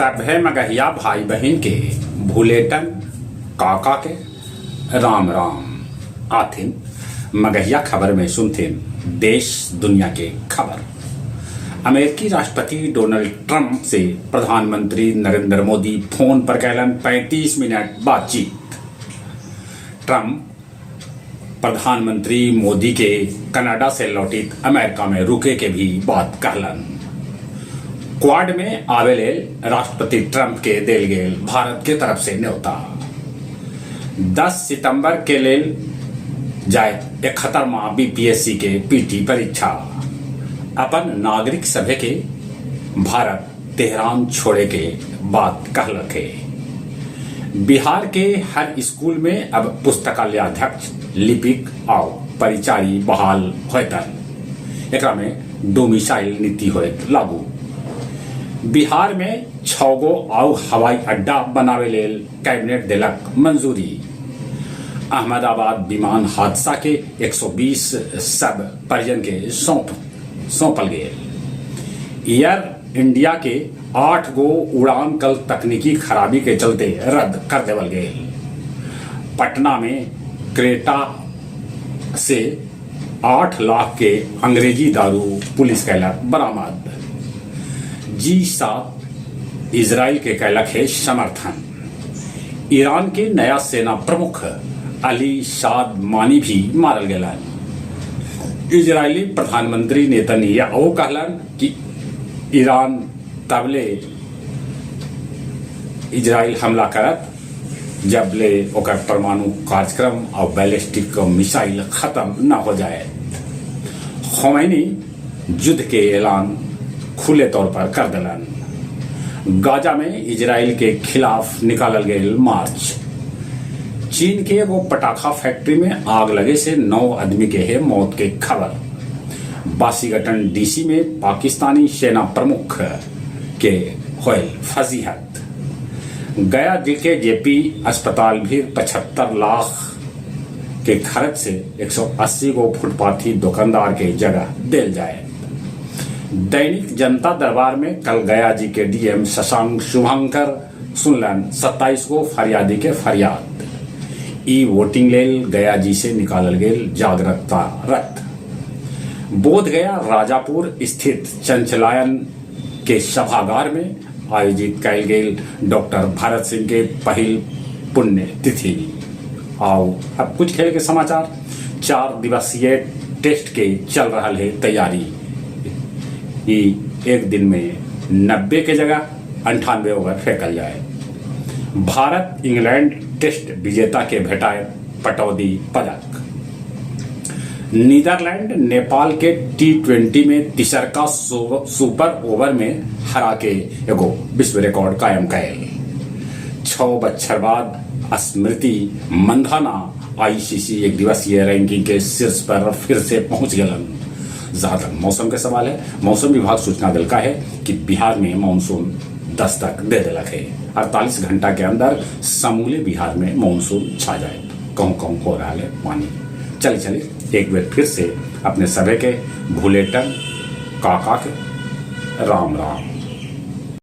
सभे मगहिया भाई बहिन के भुलेटन काका के राम राम। आथिन मगहिया खबर में सुनथिन देश दुनिया के खबर। अमेरिकी राष्ट्रपति डोनाल्ड ट्रंप से प्रधानमंत्री नरेंद्र मोदी फोन पर कैलन 35 मिनट बातचीत। ट्रंप प्रधानमंत्री मोदी के कनाडा से लौटित अमेरिका में रुके के भी बात कहलन। क्वाड में आवे लेल राष्ट्रपति ट्रंप के देल गेल भारत के तरफ से न्योता। 10 सितंबर के लेल जाय 71वां बीपीएससी के पीटी परीक्षा। अपन नागरिक सभे के भारत तेहरान छोड़े के बात कहलक हे। बिहार के हर स्कूल में अब पुस्तकालयाध्यक्ष, लिपिक आउ परिचारी बहाल होयतन। एकरा में डोमिसाइल नीति होयत लागू। बिहार में छः गो आउ हवाई अड्डा बनावे लेल कैबिनेट देलक मंजूरी। अहमदाबाद विमान हादसा के 120 शव परिजन के सौंपल गेल। एयर इंडिया के 8 गो उड़ान कल तकनीकी खराबी के चलते रद्द कर देवल गेल। पटना में क्रेटा से 8 लाख के अंग्रेजी दारू पुलिस कैलक बरामद। जी-7 इजराइल के कैलक है समर्थन। ईरान के नया सेना प्रमुख अली शादमानी भी मारल गेलन। इजरायली प्रधानमंत्री नेतन्याहू कहलन कि ईरान तबले इजराइल हमला करत जब ले ओकर परमाणु कार्यक्रम और बैलिस्टिक मिसाइल खत्म न हो जाए। खोमैनी युद्ध के ऐलान खुले तौर पर कर दिलन। गाजा में इजराइल के खिलाफ निकालल गेल मार्च। चीन के एगो पटाखा फैक्ट्री में आग लगे से 9 आदमी के है मौत के खबर। वाशिंगटन डीसी में पाकिस्तानी सेना प्रमुख के होयल फजीहत। गया जी के जेपी अस्पताल भी 75 लाख के खर्च से 180 गो फुटपाथी दुकानदार के जगह दिल जाए। दैनिक जनता दरबार में कल गया जी के डीएम शशांक शुभंकर सुनलन 27 गो फरियादी के फरियाद। ई वोटिंग लेल गया जी से निकालल गेल जागरूकता रथ। बोध गया राजापुर स्थित चंचलायन के सभागार में आयोजित कैल गेल डॉक्टर भरत सिंह के पहिल पुण्य तिथि। आओ अब कुछ खेल के समाचार। 4 दिवसीय टेस्ट के चल रहा है तैयारी। ई एक दिन में 90 के जगह 98 ओवर फेंकल जाए। भारत इंग्लैंड टेस्ट विजेता के भेटाए पटौदी पदक। नीदरलैंड नेपाल के टी20 में तिसरका सुपर ओवर में हरा के एगो विश्व रिकॉर्ड कायम कैल। 6 बच्छर बाद स्मृति मंधाना आईसीसी एक दिवसीय रैंकिंग के शीर्ष पर फिर से पहुंच गलन। जहां तक मौसम के सवाल है, मौसम विभाग सूचना दिलका है कि बिहार में मानसून दस्तक दे दिलक है। 48 घंटा के अंदर समूले बिहार में मानसून छा जाए। कहूँ कहूँ हो रहा है पानी। चलिए चलिए एक बार फिर से अपने सभी के भुलेटन काका के राम राम।